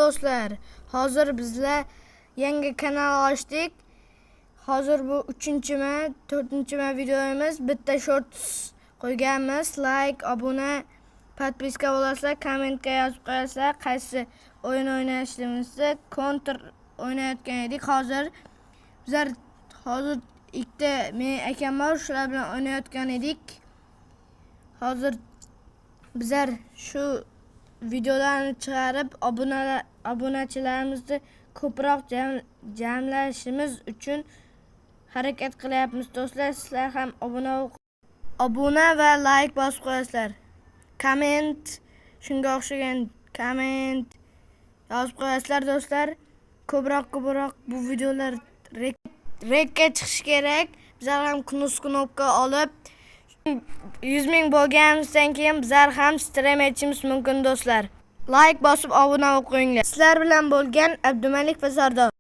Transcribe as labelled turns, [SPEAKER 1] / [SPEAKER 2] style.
[SPEAKER 1] Do'stlar, hozir bizlar yangi kanal ochdik. Hozir bu 3-mi, 4-mi videomiz. Bitta shorts qo'yganmiz. Like, obuna, подписка bo'lasizlar, kommentga yozib qo'yasizlar qaysi o'yin o'ynashimizni. Counter o'ynayotgan edik. Hozir bizlar hozir ikkita men akam bor, shular bilan o'ynayotgan edik. Hozir bizlar shu videolarni chiqarib obunachilarimizni ko'proq jamlashimiz uchun harakat qilyapmiz, do'stlar. Sizlar ham obuna va like bosib qo'yasizlar. Komment, shunga o'xshagan komment yozib qo'yasizlar, do'stlar. Ko'proq bu videolar rekka chiqishi kerak. Bizlar ham knopka olib 100 ming bo'lganimizdan keyin bizlar ham stream etishimiz mumkin, do'stlar. Like bosib obuna bo'lib qo'yinglar. Sizlar bilan bo'lgan Abdumalik va Sardor.